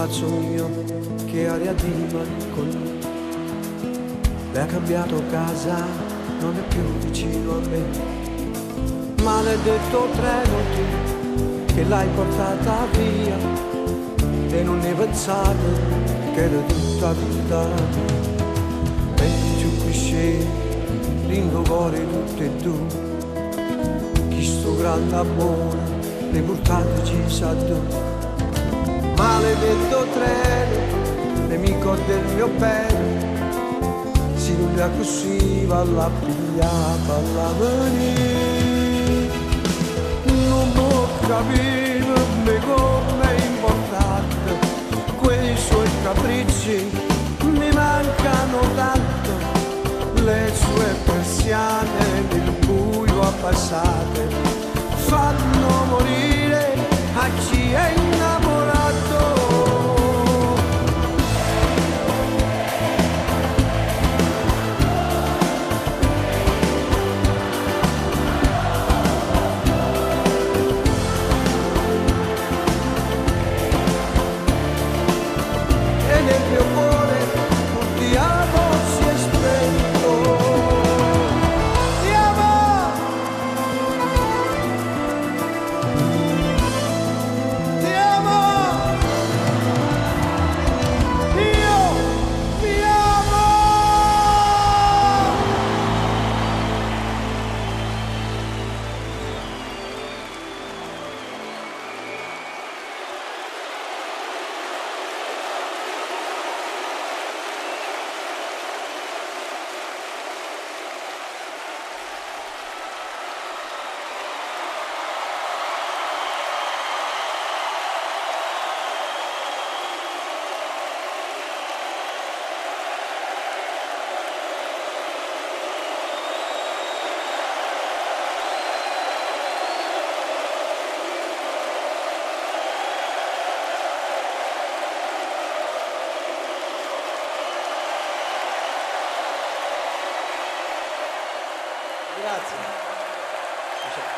Pazzo mio, che aria di malinconia. Lei ha cambiato casa, non è più vicino a me. Maledetto treno tu, che l'hai portata via e non ne pensate che era tutta vita mia. E più cresce, l'indo cuore tutte e due, questo grande amore, le portate ci sa dove. Maledetto treno, nemico del mio bene, se non è così va la piglia, va la venire. Non può capire come è importante, quei suoi capricci mi mancano tanto, le sue persiane nel buio abbassate fanno morire a chi è innamorato. E nel mio cuore un ti amo si è spento. Ti amo! Ti amo! Io ti amo! Grazie.